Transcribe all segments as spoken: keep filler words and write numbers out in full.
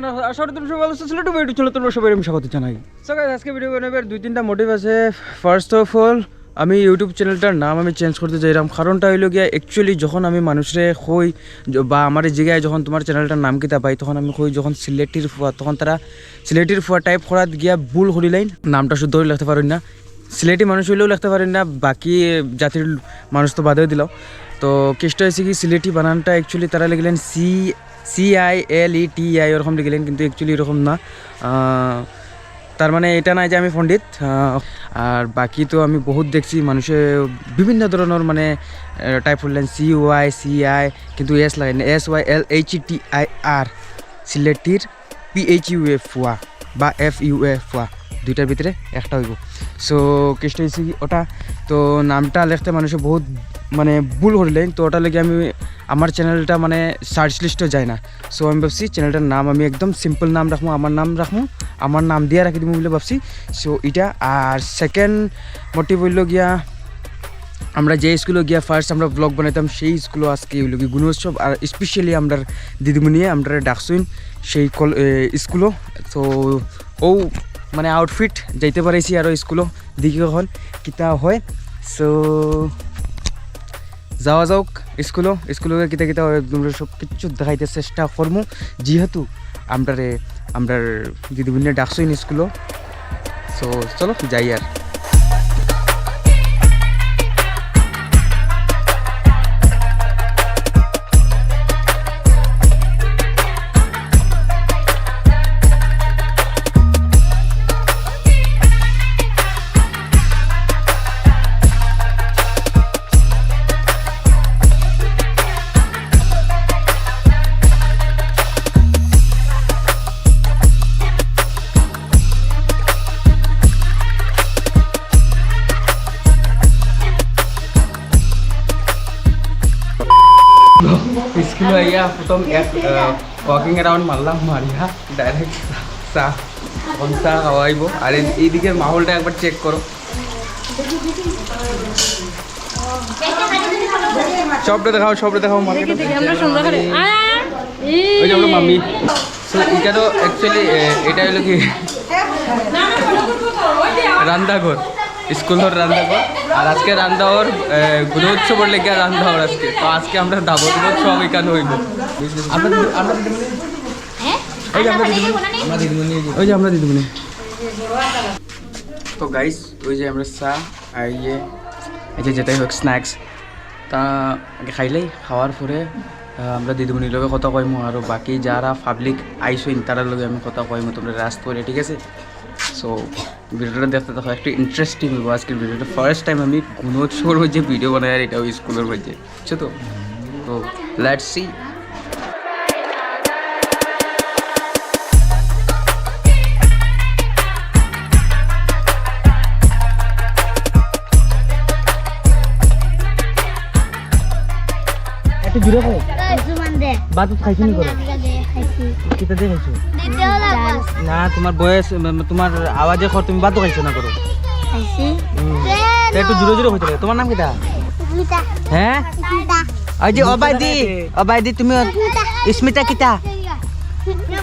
আশা করি তোমরা সবাই ভালো আছো। সিলেটি ইউটিউব চ্যানেল তোমরা সবাই আমি স্বাগত জানাই। সো গাইস, আজকে ভিডিও বানাইবার দুই তিনটা মোটিভ আছে। ফার্স্ট অফ অল, আমি ইউটিউব চ্যানেলটার নাম আমি চেঞ্জ করতে চাইলাম। কারণটা হইলো গিয়া, অ্যাকচুয়ালি যখন আমি মানুষরে কই য-, বা আমার জিগায় যখন তোমার চ্যানেলটার নাম কিতা পাই, তখন আমি কই যখন সিলেটির ফুয়া, তখন তারা সিলেটির ফুয়া টাইপ করাত গিয়া ভুল করিলাইন, নামটা শুদ্ধ করে লিখতে পারইন না। সিলেটি মানুষ হইলেও লিখতে পারইন না, বাকি জাতির মানুষ তো বাদেও দিলাও। তো কেসটা হয়েছে কি, সিলেটি বানানটা অ্যাকচুয়ালি তারা লিখলেন C, C I L E T I, ওরকম লিখলেন, কিন্তু অ্যাকচুয়ালি এরকম না। আহ, তার মানে এটা নাই যে আমি পণ্ডিত। আহ, আর বাকি তো আমি বহুত দেখছি মানুষে বিভিন্ন ধরনের মানে, আহ, টাইপ করলেন সি ওয়াই সি আই, কিন্তু এস লাগে না, S Y L H T I R, সিলেটির পি এইচ ইউ এ ফুয়া বা এফ ইউ এ ফুয়া, দুইটার ভিতরে একটা হইব। সো কেসটা হয়েছে কি ওটা, তো নামটা লিখতে মানুষে বহুত মানে ভুল করিলেন, তো ওটা লেগে আমি আমার চ্যানেলটা মানে সার্চ লিস্টও যায় না। সো আমি ভাবছি চ্যানেলটার নাম আমি একদম সিম্পল নাম রাখবো, আমার নাম রাখবো, আমার নাম দিয়া রাখি দিব বলে ভাবছি। সো এটা। আর সেকেন্ড মোটিভ হইল গিয়া, আমরা যে স্কুলে গিয়া ফার্স্ট আমরা ব্লগ বানাইতাম, সেই স্কুলে আজকে হইল কি গুণোৎসব। আর স্পেশালি আমরা দিদিমণিয়ে আমরা ডাকছইন সেই কল-, এ, স্কুলে। তো ও মানে আউটফিট যাইতে পারাইছি আরও স্কুলে, দেখি এখন কিতা হয়। সো যাওয়া যাউক স্কুলো, স্কুলো গিয়া কিতা কিতা হয় একদম সব কিছু দেখাইতে চেষ্টা করমু, যেহেতু আমরারে, আমরার দিদিমণিয়ে ডাকছইন স্কুলো। সো চলো যাই আর। স্কুল আইয়া প্রথম এক, আহ, ওয়াকিং রাউন্ড মারলাম, মারিয়া ডাইরেক্ট চা, এখন চা খাওয়াইবো। আর এই-, এইদিকের মাহলটা একবার চেক করো, সবটা দেখাও, সবটা দেখাও, মার্কেট। দেখি, দেখি, আমরা সুন্দর করে। আ, ই। ওই যে আমরা মামি। So, এটা তো actually, এ, এটা হইলো কি রান্নাঘর, স্কুলর রান্নাঘর। আর আজকে রান্নাঘর, এ, গুণোৎসবর লেগে রান্নাঘর আজকে। তো আজকে আমরা দাবত সব এখানে হইব। আমরা, আমরা দিদিমণি, হ্যাঁ? ওই যে আমরা দিদিমণি, ওই যে আমরা দিদিমণি। তো গাইস, ওই যে আমরা চা, আর ইয়ে, এই যে যেটাই হোক স্ন্যাক্স, তা আগে খাইলেই, খাওয়ার পরে, আহ, আমরা দিদিমণির লগে কথা কইমু, আর বাকি যারা পাবলিক আইছইন তারার লগে আমি কথা কইমু, তোমরা লাস্ট করে, ঠিক আছে? সো ভিডিওটা দেখতে থাকো, একটু ইন্টারেস্টিং হইব আজকের ভিডিওটা। ফার্স্ট টাইম আমি গুণোৎসবর মধ্যে ভিডিও বানাই, আর এটাও স্কুলর মধ্যে, বুঝছো তো? তো লেটস সি। একটু জোরে কও। জুমান দে। ভাত খাইছো নি করো? আমি দে খাইছি। কিতা দে খাইছো? দিতে হলো ডাল। না, তোমার বয়স, উম, তোমার আওয়াজে কর, তুমি ভাত খাইছো না করো। খাইছি। হুম। তা একটু জোরে জোরে কইতে হবে। তোমার নাম কিতা? স্মিতা। হ্যাঁ? স্মিতা। ওই যে ওবায়দি, ওবায়দি তুমি স্মিতা। স্মিতা কিতা?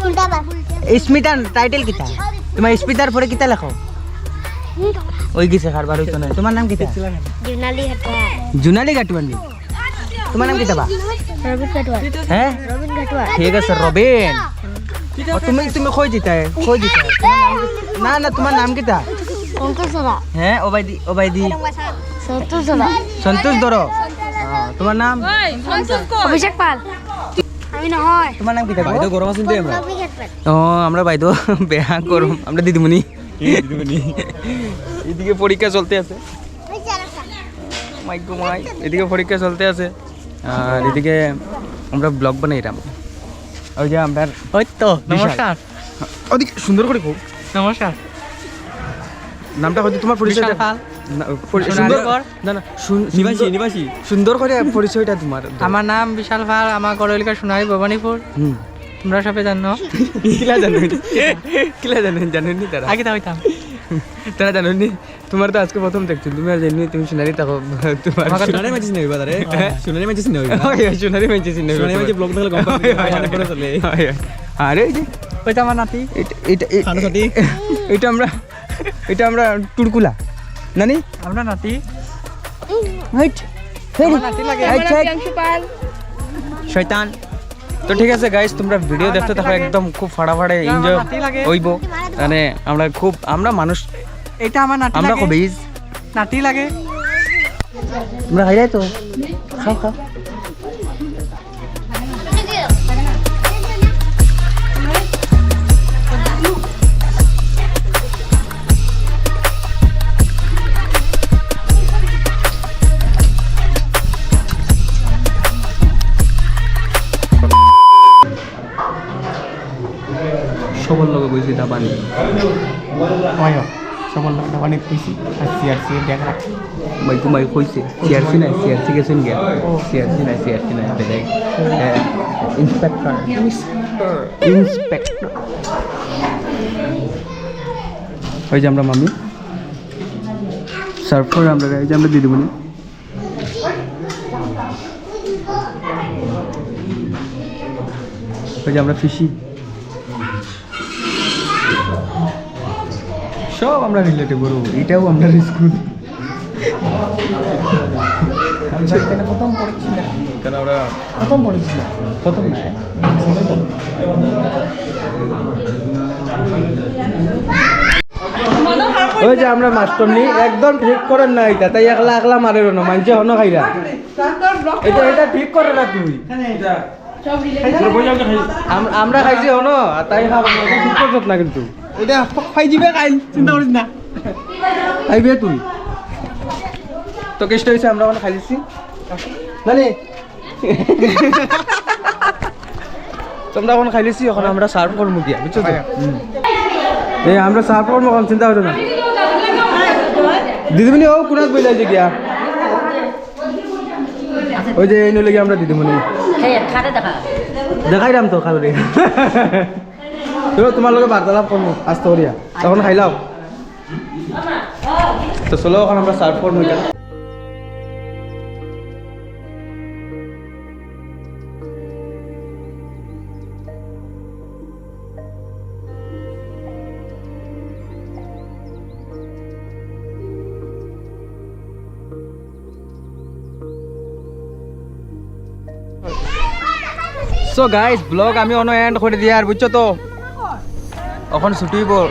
স্মিতা বাবু। স্মিতার টাইটেল কিতা? তোমার স্মিতার পরে কিতা লেখো? ওই গেছে, কারবার হইতো না। তোমার নাম কিতা? জুনালি হাটুয়া। জুনালি গাটুয়ানি। তোমার নাম কিতা বা? রবিন ঘাটুয়া। হ্যাঁ? রবিন ঘাটুয়া। ঠিক আছে, রবিন। ও, তুমি, তুমি কই দিতায়? কই দিতায়? তোমার নাম কি-, না, না, তোমার নাম কিতা? সন্তোষ দাদা। হ্যাঁ, ওবায়দি, ওবায়দি। সন্তোষ দাদা। সন্তোষ ধরো। হ্যাঁ, তোমার নাম? অভিষেক পাল। আমি নহয়। তোমার নাম কিতা গো? বাইদেউ গরম আছেন তো আমরা। অভিষেক পাল। ও, আমরা বাইদেউ বেয়া গরম, আমরা দিদিমণি। এই দিদিমণি। এদিকে পরীক্ষা চলতে আছে। মাই গো মাই, এদিকে পরীক্ষা চলতে আছে, আর এদিকে আমরা ব্লগ বানাইরাম। ওই যে আমরা ওই তো, বিশাল। নমস্কার। ওদিকে সুন্দর করে কও। নমস্কার। নামটা হয়তো তোমার পরিচয়টা বিশাল পাল। না, পরি-, সুন্দর, সোনারপুর। না, না, সুন-, নিবাসী, সুন্দর, নিবাসী। সুন্দর করে পরিচয়টা তোমার দাও। আমার নাম বিশাল পাল, আমার ঘর হইল সোনারী ভবানীপুর। হুম। তোমরা সবে জানো। কিলা জানো? কিলা জানো? জানো নি তারা? আগে তো হইতাম। তারা জানো নি? তোমার তো আজকে প্রথম দেখছি, তুমি আর জানি তুমি সোনারী থাকো, তোমার আমাকে সোনারী মাঝে চিনে হইবা তারে। হ্যাঁ? সোনারী মাঝে চিনে হইবা। ওই, ওই, সোনারী মাঝে চিনে হইবা। সোনারী মাঝে ব্লগ দেখলে গম পাবে, ওই, ওই। মানে পড়ে চলে। ওই, ওই। আরে, ওই যে, এটা আমার নাতি। এটা, এটা, এ-, খানো নাতি। এটা আমরা, এটা আমরা টুরকুলা। নানি? আমরা নাতি। হেট, হেট। আমার নাতি লাগে। হেট, আমার নাতি হেট। অংশুপাল। শয়তান। তো ঠিক আছে গাইস, তোমরা ভিডিও আমার দেখতে নাতি থাকো, লাগে। একদম খুব ফাড়া ফাড়া আমার এনজয় নাতি লাগে। হইব। মানে আমরা খুব, আমরা মানুষ, এটা আমার নাতি আমরা লাগে। কবিজ। নাতি লাগে। তোমরা খাইলাই তো? খাও, খাও। সবার লগে বইছি দাবানি। অয়, সবার লগে দাবানি বইছি। আর সিআরসি দেখা। মাইকু মাইক কইছে। সিআরসি নাই, সিআরসি গেছেন গিয়া। ও। সিআরসি নাই, সিআরসি নাই, বেটাই। হ্যাঁ, ইন্সপেক্টর। ইন্সপেক্টর। ইন্সপেক্টর। ওই যে আমরা মামি। সার্ভ করে আমরা, এই যে আমরা দিদিমণি। ওই যে আমরা ফিশি। সব আমরা রিলেটিভ, বড়। এটাও আমরা স্কুল। আমি তো এখানে প্রথম পড়েছি না। কেন আমরা প্রথম পড়েছি না। প্রথম না, হ্যাঁ। ওই যে আমরা মাস্টর নি, একদম ঠিক করেন না এটা, তাই একলা একলা মারের না, মানছে হনো খাইরা। এটা, এটা ঠিক করে না তুই। আম-, আমরা খাইছি হনো, আর তাই খাবো না, এটা ঠিক করছত না কিন্তু। এটা খাই দিবে খাই, চিন্তা করিস না। খাইবে তুই। তো কেসটা হইছে, আমরা এখন খাই দিছি। মানে তোমরা এখন খাইলিছি, এখন আমরা সার্ভ করবো গিয়া, বুঝছো তো? হুম। এই আমরা সার্ভ করবো এখন, চিন্তা করো না। দিদিমণি, ও কোনাত বইলা যে গিয়া। ওই যে এই নইলে গিয়া আমরা দিদিমণি। এই, খাটে দেখা। দেখাইলাম তো, খালি। চলো, তোমার লগে বার্তালাপ করবো, আস্তে করিয়া। তখন খাইলাও। তো চলো, এখন আমরা সার্ভ করবো এটা। So guys, vlog আমি অনো end করে দিয়ার, বুঝছো তো? এখন ছুটি হইব, আহ,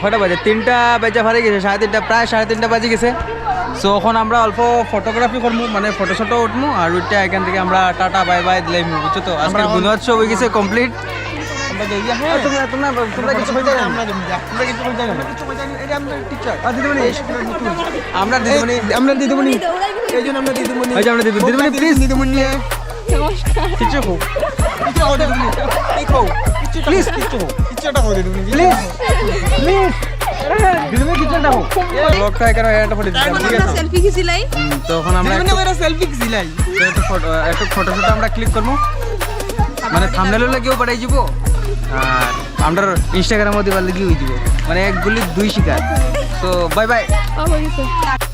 কয়টা বাজে? তিনটা বাজে, ফারে গেছে, সাড়ে তিনটা, প্রায় সাড়ে তিনটা বাজে গেছে। So এখন আমরা অল্প ফটোগ্রাফি করমু, মানে ফটো শটো উঠমু, আর উঠে এখান থেকে আমরা টাটা বাই বাই দিলাইমু, বুঝছো তো? আজকের আমরা গুণোৎসব হয়ে গেছে complete। আমরা যাই গিয়া, হ্যাঁ। তোমরা, তোমরা, তোমরা কিছু কইতে না। আমরা যাই গিয়া। আমরা কিছু কইতে না। আমরা দিদিমণি। এই শিক্ষা নতুন। আমরা দিদিমণি। এই, আমরা দিদিমণি। এই জন্য আমরা দিদিমণি। এই যে আমরা দিদি-, দিদিমণি, please। দিদিমণি। নমস্কার। কিছু কও। কিছু কও দিদিমণি। কি কও? কিছু please। কিছু কও। কিছু একটা কও দিদিমণি। Please। Please। দিদিমণি কিছু একটা কও। Vlogটা এখানে end করে দিলাম, এখন ঠিক আমরা আছে? Selfie খিচিলাই। হুম, তো এখন আমরা দিদিমণি একটু, আমরা selfie খিচিলাই। তো একটু ফটো, একটু ফটো শটো আমরা click করবো। মানে thumbnail লাগিও পাঠাই দিব। আর আমরার Instagram-ও দিবার লাগি হয়ে দিব। মানে এক গুলি দুই শিকার। তো bye bye। ও, হয়ে গেছে।